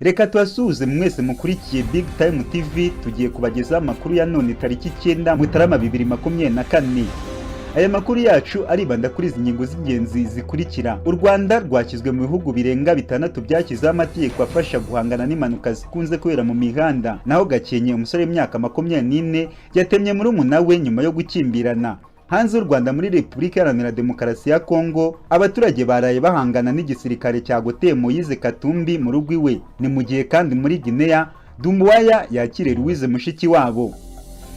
Reka tubasuhuze mwese mukurikiye Big Time TV. Tugiye kubagezaho amakuru ya none tariki 9 Mutarama 2024. Aya makuru yacu aribanda kuri izi ngingo z'ingenzi zikurikira: U Rwanda rwashyizwe mu bihugu birenga bitandatu byashyizeho amategeko afasha guhangana n'impanuka zikunze kubera mu mihanda. Naho Gakenke, umusore w'imyaka 24 yatemye murumuna we nyuma yo gukimbirana. Hanze y'u Rwanda, muri Repubulika Iharanira Demokarasi ya Kongo, abaturage baraye bahangana n'igisirikare cya goteye Moise Katumbi mu rugo iwe. Ni mu gihe kandi muri Guinea, Doumbouya yakiriye Louise Mushikiwabo.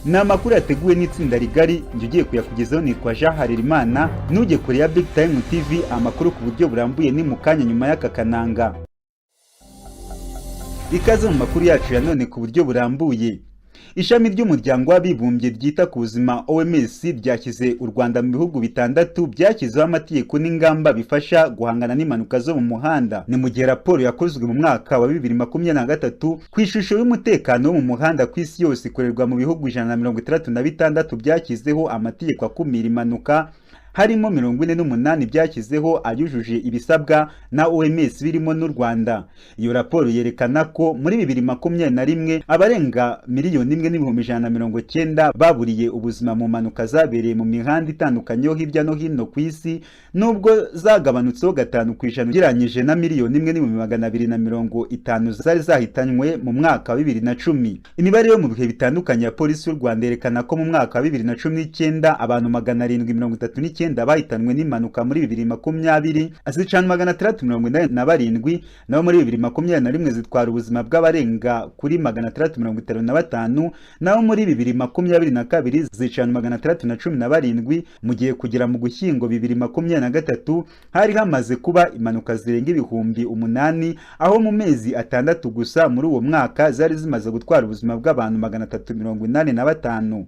Ni amakuru yateguwe n'itsinda rigari, njye ugiye kuyakugezaho nitwa Jean Harerimana. Ntujye kure ya Big Time TV, amakuru ku buryo burambuye ni mu kanya nyuma y'aka kananga. Ikaze mu makuru yacu ya none ku buryo burambuye. Ishami ry'Umuryango w'Abibumbye ryita ku buzima, OMS, ryashyize u Rwanda mu bihugu bitandatu byashyizeho amategeko n'ingamba bifasha guhangana n'impanuka zo mu muhanda. Ni mu gihe raporo yakozwe mu mwaka wa 2023 ku ishusho y'umutekano wo mu muhanda ku isi yose ikorerwa mu bihugu 166 byashyizeho amategeko akumira impanuka, harimo 48 byashyizeho ayujuje ibisabwa na OMS, birimo n'u Rwanda. Iyo raporo yerekana ko muri 2021 abarenga 1,190,000 baburiye ubuzima mu mpanuka zabereye mu mihanda itandukanye yo hirya no hino ku isi, nubwo zagabanutseho 5% ugereranyije na 1,250,000 zari zahitanywe mu mwaka wa 2010. Imibare yo mu bihe bitandukanye ya Polisi y'u Rwanda yerekana ko mu mwaka wa 2019 abantu 739 bahitanwe n'impanuka, muri 2020 zicana 687, naho muri 2021 zitwara ubuzima bw'abarenga kuri 655, naho muri 2022 zicana 617, mu gihe kugera mu Gushyingo 2023 hari hamaze kuba impanuka zirenga 8000, aho mu mezi 6 gusa muri uwo mwaka zari zimaze gutwara ubuzima bw'abantu 385.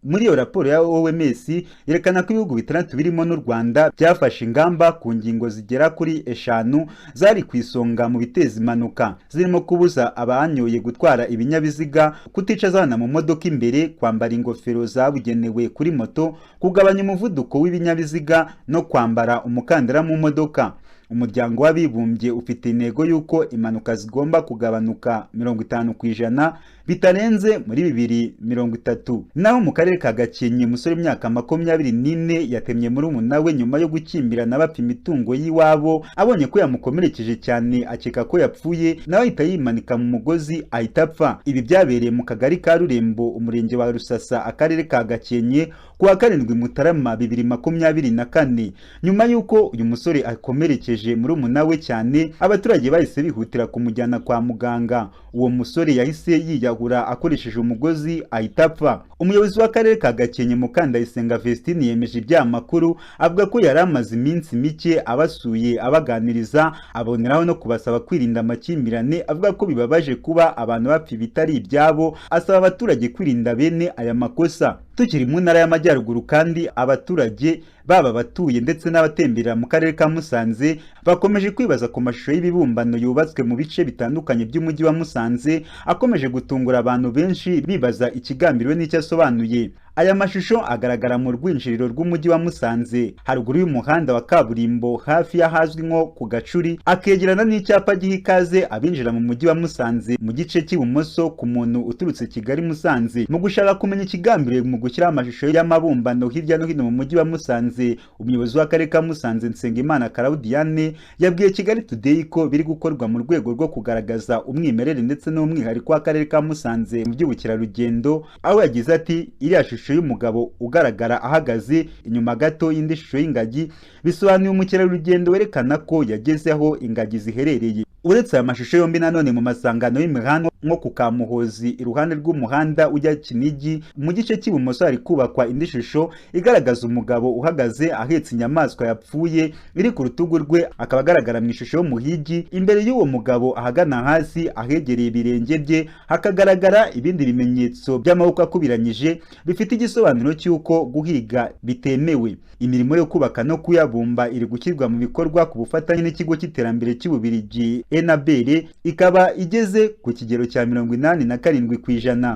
Muri iyo raporo ya OMS yerekana ko ibihugu bitandatu birimo n'u Rwanda byafashe ingamba ku ngingo zigera kuri eshanu zari ku isonga mu biteza impanuka, zirimo kubuza abanyoye gutwara ibinyabiziga, kuticaza abana mu modoka imbere, kwambara ingofero zabugenewe kuri moto, kugabanya umuvuduko w'ibinyabiziga no kwambara umukandara mu modoka. Umuryango w'Abibumbye ufite intego y'uko impanuka zigomba kugabanuka 50% bitarenze muri 2030. Naho mu karere ka Gakenke, umusore w'imyaka 24 yatemye murumuna we nyuma yo gukimbirana bapfa imitungo y'iwabo. Abonye ko yamukomerekeje cyane, akeka ko yapfuye, nawe ahita yimanika mu mugozi ahita apfa. Ibi byabereye mu kagari ka Rurembo, umurenge wa Rusasa, akarere ka Gakenke, ku wa 7 Mutarama 2024. Nyuma y'uko uyu musore akomerekeje murumuna we cyane, abaturage bahise bihutira kumujyana kwa muganga. Uwo musore yahise yiyahura akoresheje umugozi ahita apfa. Umuyobozi w'akarere ka Gakenke, Mukandayisenga Vestine, yemeje ibyaha makuru, avuga ko yari amaze iminsi mike abasuye, abaganiriza, aboneraho no kubasaba kwirinda amakimbirane. Avuga ko bibabaje kuba abantu bapfa ibitari ibyabo, asaba abaturage kwirinda bene aya makosa. Tukiri mu Ntara y'Amajyaruguru kandi, abaturage baba abatuye ndetse n'abatemberera mu karere ka Musanze bakomeje kwibaza ku mashusho y'ibibumbano yubatswe mu bice bitandukanye by'umujyi wa Musanze, akomeje gutungura abantu benshi bibaza ikigambiriwe n'icyo asobanuye. Aya mashusho agaragara mu rwinjiriro rw'umujyi wa Musanze, haruguru y'umuhanda wa kaburimbo, hafi y'ahazwi nko ku Gacuri, akegerana n'icyapa giha ikaze abinjira mu mujyi wa Musanze mu gice cy'ibumoso ku muntu uturutse Kigali Musanze. Mu gushaka kumenya ikigambiriwe mu gushyiraho amashusho y'amabumbano hirya no hino mu mujyi wa Musanze, umuyobozi w'akarere ka Musanze, Nsengimana Karawudiyane, yabwiye Kigali Today ko biri gukorwa mu rwego rwo kugaragaza umwimerere ndetse n'umwihariko w'akarere ka Musanze mu by'ubukerarugendo, aho yagize ati: "Iriya shusho y'umugabo ugaragara ahagaze inyuma gato y'indi shusho y'ingagi bisobanuye umukerarugendo werekana ko yageze aho ingagi ziherereye." Uretse aya mashusho yombi, nanone mu masangano y'imihanda nko ku Kamuhozi, iruhande rw'umuhanda ujya Kinigi, mu gice cy'ibumoso, hari kubakwa indi shusho igaragaza umugabo uhagaze ahetse inyamaswa yapfuye iri ku rutugu rwe, akaba agaragara mu ishusho y'umuhigi. Imbere y'uwo mugabo ahagana hasi ahegereye ibirenge bye hakagaragara ibindi bimenyetso by'amaboko akubiranyije bifite igisobanuro cy'uko guhiga bitemewe. Imirimo yo kubaka no kuyabumba iri gushyirwa mu bikorwa ku bufatanye n'ikigo cy'iterambere cy'Ububirigi Enabel, ikaba igeze ku kigero cya 87%.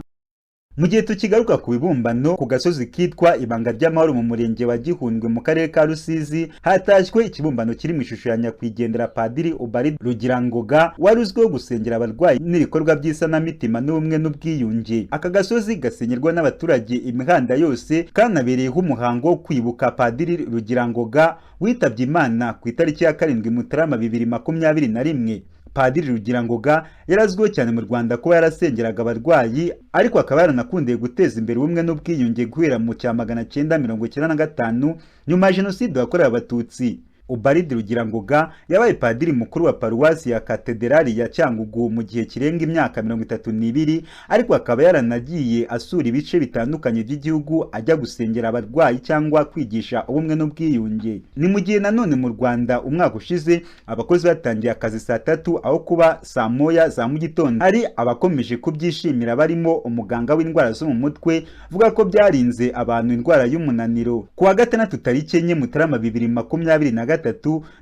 Mu gihe tukigaruka ku bibumbano, ku gasozi kitwa Ibanga ry'Amahoro mu murenge wa Gihundwe mu karere ka Rusizi hatashywe ikibumbano kiri mu ishusho ya nyakwigendera Padiri Ubald Rugirangoga, wari uzwiho gusengera abarwayi n'ibikorwa by'isanamitima n'ubumwe n'ubwiyunge. Aka gasozi gasengerwa n'abaturage imihanda yose, kanabereyeho umuhango wo kwibuka Padiri Rugirangoga witabye Imana ku itariki ya 7 Mutarama 2021. Padiri Rugirangoga yarazwiho cyane mu Rwanda kuba yarasengeraga abarwayi, ariko akaba yaranakundiye guteza imbere ubumwe n'ubwiyunge guhera mu cya 995 nyuma ya Jenoside yakorewe Abatutsi. Ubald Rugirangoga yabaye padiri mukuru wa paruwasi ya Katederali ya Cyangugu mu gihe kirenga imyaka 32, ariko akaba yaranagiye asura ibice bitandukanye by'igihugu ajya gusengera abarwayi cyangwa kwigisha ubumwe n'ubwiyunge. Ni mu gihe nanone mu Rwanda umwaka ushize abakozi batangiye akazi saa 3 aho kuba saa 1 za mu gitondo. Hari abakomeje kubyishimira barimo umuganga w'indwara zo mu mutwe avuga ko byarinze abantu indwara y'umunaniro. Ku wa gatandatu tariki 4 Mutarama 2023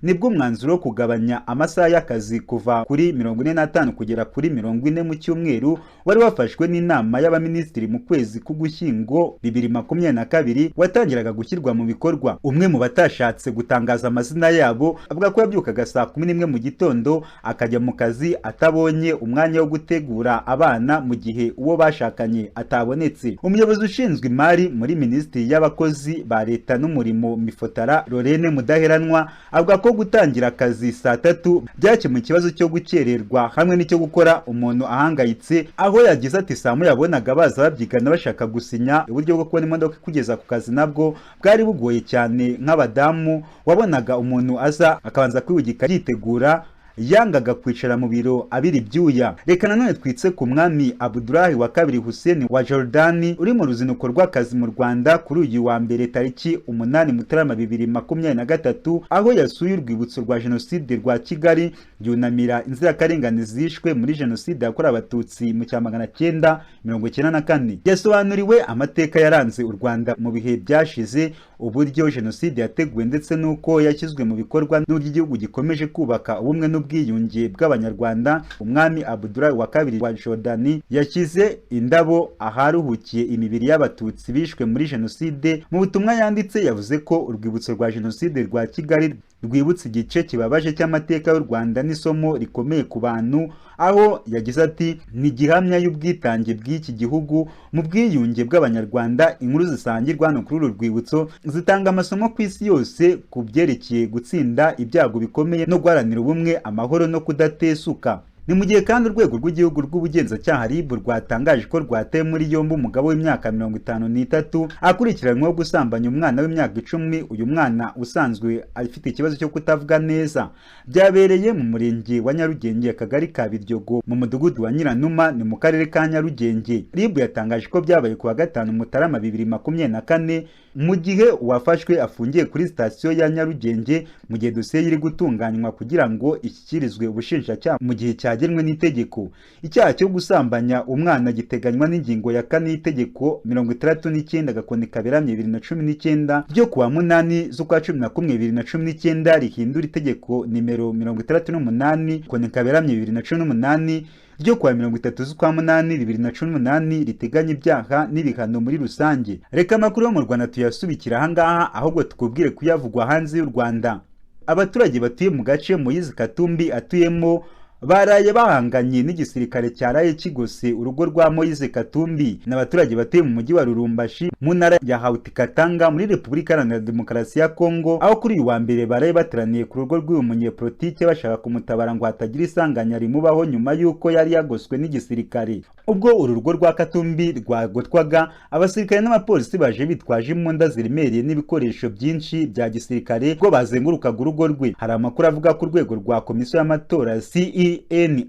nibwo umwanzuro wo kugabanya amasaha y'akazi kuva kuri 45 kugera kuri 40 mu cyumweru wari wafashwe n'inama y'abaminisitiri mu kwezi k'Ugushyingo 2022 watangiraga gushyirwa mu bikorwa. Umwe mu batashatse gutangaza amazina yabo avuga ko yabyukaga saa 11 mu gitondo akajya mu kazi atabonye umwanya wo gutegura abana mu gihe uwo bashakanye atabonetse. Umuyobozi ushinzwe imari muri Minisitiri y'Abakozi ba Leta n'Umurimo, Mifotara Lorene Mudaheranwa, avuga ko gutangira akazi saa 3 byakemuye ikibazo cyo gukererwa hamwe n'icyo gukora umuntu ahangayitse, aho yagize ati: "Saa moya yabonaga baza babyigana bashaka gusinya. Uburyo bwo kubona imodoka ikugeza ku kazi nabwo bwari bugoye cyane. Nk'abadamu wabonaga umuntu aza akabanza kwihugika yitegura, yangaga kwicara mu biro abira ibyuya." Reka nanone twitse ku mwami Abdulahi wa kabiri Hussein wa Jordani, uri mu ruzinduko rw'akazi mu Rwanda kuri uyu wa mbere tariki 8 Mutarama 2023, aho yasuye urwibutso rwa Jenoside rwa Kigali yunamira inzirakarengane zishwe muri Jenoside yakorewe Abatutsi mu cya 994. Yasobanuriwe amateka yaranze u Rwanda mu bihe byashize, uburyo Jenoside yateguwe ndetse n'uko yashyizwe mu bikorwa, n'uburyo igihugu gikomeje kubaka ubumwe n'ubwiyunge bw'Abanyarwanda. Umwami Abdullah wa kabiri wa Jordani yashyize indabo aharuhukiye imibiri y'Abatutsi bishwe muri Jenoside. Mu butumwa yanditse yavuze ko urwibutso rwa Jenoside rwa Kigali rwibutsa igice kibabaje cy'amateka y'u Rwanda n'isomo rikomeye ku bantu, aho yagize ati: "Ni gihamya y'ubwitange bw'iki gihugu mu bwiyunge bw'Abanyarwanda. Inkuru zisangirwa hano kuri uru rwibutso zitanga amasomo ku isi yose ku byerekeye gutsinda ibyago bikomeye no guharanira ubumwe, amahoro no kudatesuka." Ni mu gihe kandi urwego rw'igihugu rw'ubugenzacyaha RIB rwatangaje ko rwataye muri yombi umugabo w'imyaka 53 akurikiranyweho gusambanya umwana w'imyaka 10, uyu mwana usanzwe afite ikibazo cyo kutavuga neza. Byabereye mu murenge wa Nyarugenge, akagari ka Biryogo, mu mudugudu wa Nyiranuma, ni mu karere ka Nyarugenge. RIB yatangaje ko byabaye ku wa gatanu Mutarama 2024, mu gihe uwafashwe afungiye kuri sitasiyo ya Nyarugenge mu gihe dosiye iri gutunganywa kugira ngo ishyikirizwe ubushinjacyaha mu gihe cyagenwe n'itegeko. Icyaha cyo gusambanya umwana giteganywa n'ingingo ya 4 y'itegeko 69/2019 ryo kuwa 8 z'ukwa 11 2019, rihindura itegeko nimero 68/2018 ryo kuwa 30 z'ukwa 8 2018, riteganya ibyaha n'ibihano muri rusange. Reka amakuru yo mu Rwanda tuyasubikira ahangaha, ahubwo tukubwire kuyavugwa hanze y'u Rwanda. Abaturage batuye mu gace Moyizi Katumbi atuyemo baraye bahanganye n'igisirikare cyaraye kigose urugo rwa Moise Katumbi. N'abaturage batuye mu mujyi wa Lubumbashi mu ntara ya Haut-Katanga muri Repubulika Iharanira Demokarasi ya Kongo, aho kuri uyu wa mbere baraye bateraniye ku rugo rw'uyu munyepolitike bashaka kumutabara ngo hatagira isanganya rimubaho nyuma y'uko yari yagoswe n'igisirikare. Ubwo uru rugo rwa Katumbi rwagotwaga, abasirikare n'abapolisi baje bitwaje imbunda ziremereye n'ibikoresho byinshi bya gisirikare ubwo bazengurukaga urugo rwe. Hari amakuru avuga ko urwego rwa komisiyo y'amatora CENI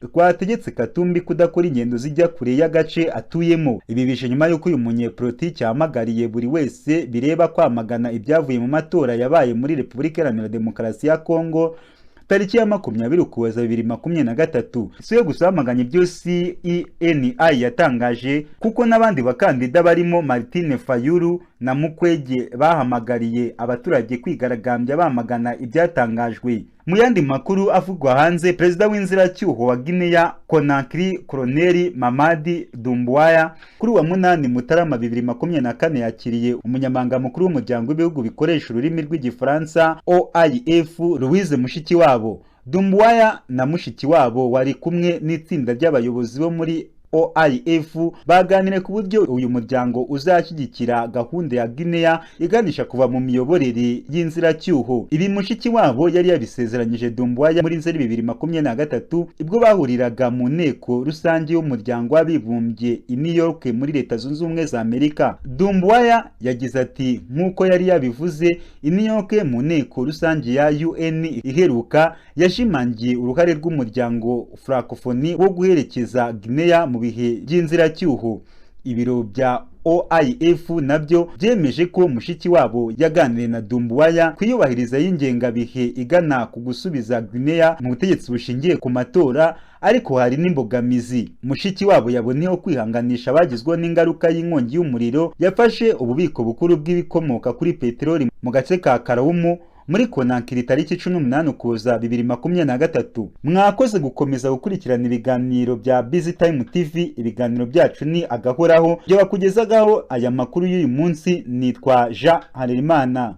rwategetse Katumbi kudakora ingendo zijya kure y'agace atuyemo. Ibi bije nyuma y'uko uyu munyepolitiki yahamagariye buri wese bireba kwamagana ibyavuye mu matora yabaye muri Repubulika Iharanira Demokarasi ya Kongo tariki ya 20 Ukuboza 2023. Si yo gusa bamaganye ibyo CENI yatangaje, kuko n'abandi bakandida barimo Martine Fayulu na Mukwege bahamagariye abaturage kwigaragambya bamagana ibyatangajwe. Mu yandi makuru avugwa hanze, perezida w'inziracyuho wa Guinea Conakry, Colonel Mamadi Doumbouya, kuri wa 8 Mutarama 2024 yakiriye umunyamabanga mukuru w'umuryango w'ibihugu bikoresha ururimi rw'Igifaransa, OIF, Louise Mushikiwabo. Doumbouya na Mushikiwabo wari kumwe n'itsinda ry'abayobozi bo muri OIF baganiriye ku buryo uyu muryango uzashyigikira gahunda ya Guinea iganisha kuva mu miyoborere y'inziracyuho. Ibi Mushikiwabo yari yabisezeranyije Doumbouya muri Nzeri 2023, ibwo bahuriraga mu nteko rusange y'Umuryango w'Abibumbye i New York muri Leta Zunze Ubumwe za Amerika. Doumbouya yagize ati: "Nk'uko yari yabivuze i New York mu nteko rusange ya UN iheruka, yashimangiye uruhare rw'umuryango Francophonie wo guherekeza Guinea mu bihe by'inziracyuho." Ibiro bya OIF nabyo byemeje ko Mushikiwabo yaganiriye na Doumbouya ku iyubahiriza y'ingengabihe igana ku gusubiza Guinea mu butegetsi bushingiye ku matora, ariko hari n'imbogamizi. Mushikiwabo yaboneyeho kwihanganisha abagizweho n'ingaruka y'inkongi y'umuriro yafashe ububiko bukuru bw'ibikomoka kuri peteroli mu gace ka Karawumu muri Konakiri tariki 18 Ukuboza 2023. Mwakoze gukomeza gukurikirana ibiganiro bya Busy Time TV. Ibiganiro byacu ni agahoraho. Byo bakugezagaho aya makuru y'uyu munsi nitwa Jean Harerimana.